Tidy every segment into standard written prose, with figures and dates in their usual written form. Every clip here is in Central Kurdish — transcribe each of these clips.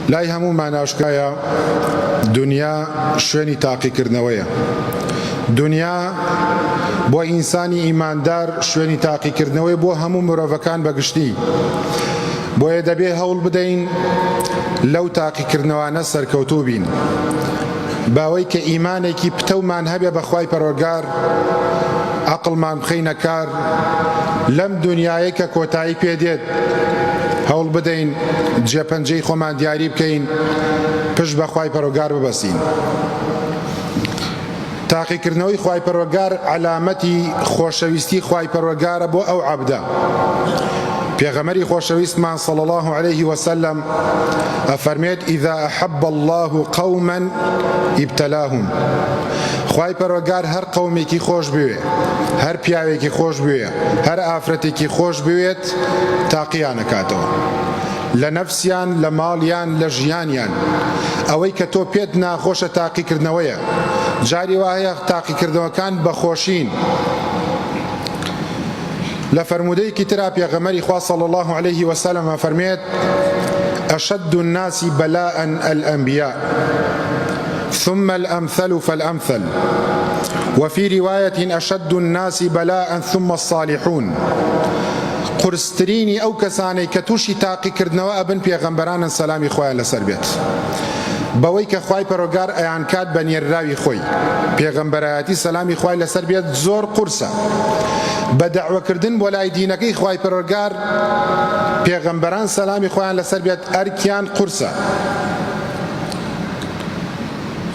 لای هەموومان ئاشکرایە دونیا شوێنی تاقیکردنەوەیە. دونیا بۆ ئینسانی ئیماندار شوێنی تاقیکردنەوەی بۆ هەموو مرۆڤەکان بەگشتی. بۆیە دەبێ هەوڵ بدەین لەو تاقیکردنەوانە سەرکەوتوو بین. باوەی کە ئیمانێکی پتەومان هەبێ بە خوای پەروەرگار، عەقڵمان بخەینە کار، لەم دونیایەی کە کۆتایی پێ دێت هەوڵ بدەین جێپەنجەی خۆمان دیاری بکەین، پشت بە خوای پەروەرگار ببەستین. تاقیکردنەوەی خوای پەروەرگار عەلامەتی خۆشەویستی خوای پەروەرگارە بۆ ئەو عەبدە. پێغەمبەری خۆشەویستمان صلی اللە علیه وسلم ئەفەرمێت اذا احب اللە قوما ابتلاهم خوای پەروەرگار هەر قەومێکی خۆش بوێ هەر پیاوێکی خۆش بوێ هەر ئافرەتێکی خۆش بوێت تاقیان ئەکاتەوە لە نەفسیان لە ماڵیان لە ژیانیان ئەوەی کە تۆ پێت ناخۆشە تاقیکردنەوەیە جاری وا هەیە تاقیکردنەوەکان بەخۆشین لە فەرموودەیەکی ترا پێغەمبەری خوا صلی اللە علیه وسلم ئەفەرموێت اشد الناس بلاء الانبیاء ثم الامثل فالامثل وفي رواية اشد الناس بلاء ثم الصالحون قورسترینی ئەو کەسانەی کە تووشی تاقیکردنەوە ئەبن پێغەمبەرانن سەلامی خوایان لەسەر بێت بەوەی کە خوای پەرۆگار ئەیانکات بە نێرراوی خۆی پێغەمبەرایەتی سەلامی خوای لەسەر بێت زۆر قورسە بە دەعوەکردن بۆ لای دینەکەی خوای پەروەرگار پێغەمبەران سەلامی خوایان لەسەر بێت ئەرکیان قورسە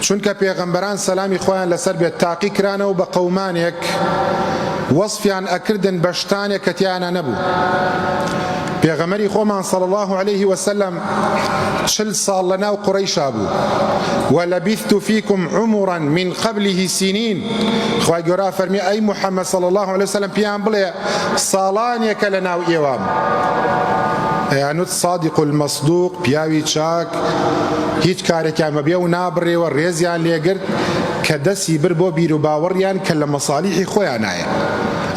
چونکە پێغەمبەران سەلامی خوایان لەسەر بێت تاقی کرانەوە بە قەومانێک وەصفیان ئەکردن بە شتانێک کە تیایانە نەبوو پێغەمبەری خۆمان صلی اللە علیه وسلم چل ساڵ لە ناو قوڕەیشا بوو ولبثت فیکم عمرا من قبله سنین خوای گەورە فەرمی ئەی محمد صلی اللە علیه وسلم پێیان بڵێ ساڵانێکە لە ناو ئێوام ئەیانوت صادق المصدوق پیاوی چاک هیچ کارێکیان بەبێ و نابڕێوە ڕێزیان لێگرت کە دەسی بر بۆ بیر و باوەڕیان کە لە مەسالیحی خۆیانایە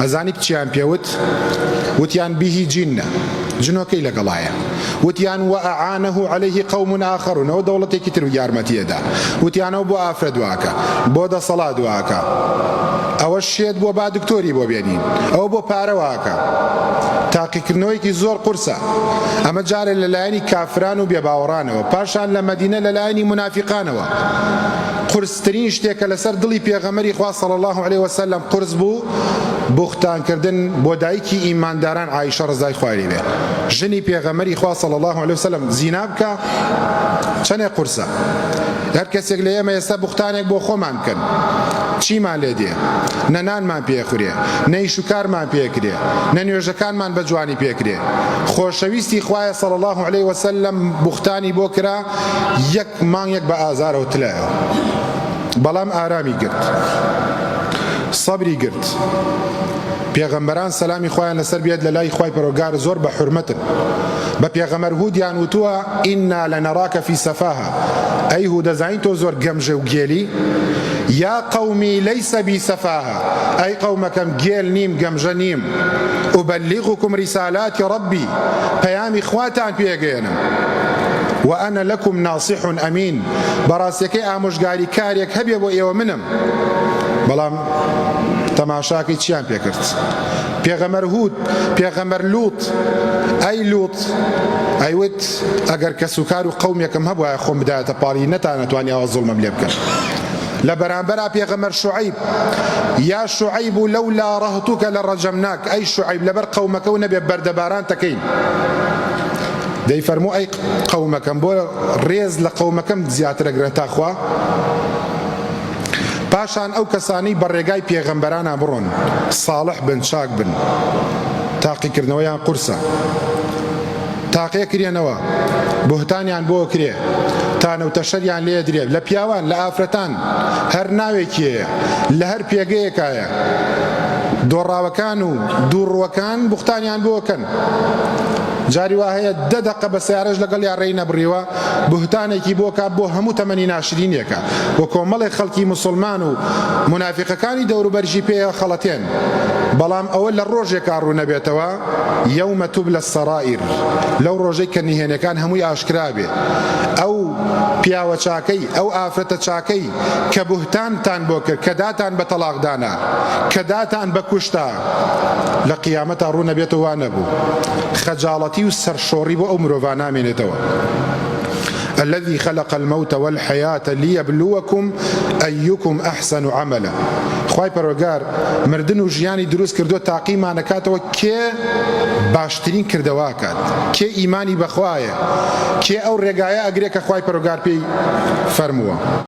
ئەزانی چیان پێوت وتیان به جنە جنۆکەی لەگەڵایە وتیان وأعانه علیه قوم آخرون ئەوە دەوڵەتێکی تر یارمەتی ئەدا وتیان ئەو بۆ ئافرەت واکە بۆ دەسەڵات واکە ئەوە شێت بووە با دکتۆری بۆ بێنین ئەوە بۆ پارە واکە تاقیکردنەوەیەکی زۆر قورسە ئەمە جارێ لە لایەنی کافران و بێباوەڕانەوە پاشان لە مەدینە لە لایەنی مونافیقانەوە قورسترین شتێک کە لەسەر دڵی پێغەمبەری خوا صلی اللە علیە وسلم قورس بوو بوختانکردن بۆ دایکی ئیمانداران عائیشە ڕەزای خوای لێ بێ ژنی پێغەمبەری خوا صلی اللە علیە وسلم زینا بکا چەنێ قورسە هەر کەسێک لە ئێمە ئێستا بوختانێک بۆ خۆمان بکەن چیمان لێ دێ نە نانمان پێخورێ نە ئیش و کارمان پێکرێ نە نوێژەکانمان بە جوانی پێکرێ خۆشەویستی خوایە صلی اللە علیه وسلم بوختانی بۆ کرا یەک مانگێک بە ئازارەوە تلایەوە بەڵام ئارامی گرت سەبری گرت پێغەمبەران سەلامی خوایان لەسەر بێت لە لای خوای پەرۆگار زۆر بە حورمەتن بە پێغەمبەر هودیان وتووە ئینا لەنەراکە فی سەفاهە ئەی هود دەزانین تۆ زۆر گەمژە و گێلی یا قومی لەیسە بی سەفاهە ئەی قەومەکەم گێل نیم گەمژە نیم ئوبەلیغکم ریسالاتی ربی پەیامی خواتان پێگەیەنم وأنا لكم ناصح أمين بەڕاستیەکەی ئامۆژگاری کارێک هەبێ بۆ ئێوە منم بەڵام تەماشاکەی چیان پێکرد پێغەمبەر هود پێغەمبەر لوط ئەی لوط ئەیوت ئەگەر کەسوکار و قەومێکم هەبوایە خۆم بدایەتە پاڵی نەتانەتوانی ئەوە زوڵمم لێ بکەن لە بەرامبەرا پێغەمبەر شعیب یا شعیب لولا رهطك لرجمناک ئەی شعیب لەبەر قەومەکە و نەبێ بەردەباران تەکەین دەیفەرموو ئەی قەومەکەم بۆ ڕێز لە قەومەکەم زیاتر ئەگرن تا خوا؟ پاشان ئەو کەسانەی بە ڕێگای پێغەمبەرانا بڕۆن ساڵح بن چاک بن تاقیکردنەوەیان قورسە تاقێکرێنەوە بوهتانیان بۆ کرێ تانە و تەشەریان لێ درێ لە پیاوان لە ئافرەتان هەر ناوێکی هەیە لە هەر پێگەیەکایە دۆڕاوەکان و دووڕوەکان بوختانیان بۆ کەن. جاری وا هەیە دە دەقە بە سەیارەش لەگەڵیا ڕێی نەبڕیوە بوهتانێکی بۆ کا بۆ هەموو تەمەنی ناشرینێکە و کۆمەڵێک خەڵکی موسڵمان و مونافیقەکانی دەوروبەریشی پێ خەڵەتێن بەڵام ئەوە لە ڕۆژێکا ڕوو نەبێتەوە یوم تبلى السرائر لەو ڕۆژەی کە نهێنەکان هەمووی ئاشکرا بێ ئەو پیاوە چاکەی ئەو ئافرەتە چاکەی کە بوهتانتان بۆ کرد کە داتان بە تەڵاق دانا کە داتان بە کوشتا لە قیامەتا ڕوو نەبێتەوە وا نەبوو خەجاڵەتی و سەرشۆڕی بۆ ئەو مرۆڤا نامێنێتەوە. الذي خلق الموت والحیاة لیبلوکم ایکم احسن عملا خوای پەروەگار مردن و ژیانی دروست کردووە تاقیمانەکاتەوە کێ باشترین کردەوەکات کێ ئیمانی بەخوایە کێ ئەو ڕێگایە ئەگرێ کە خوای پەروەگار پێی فەرمووە.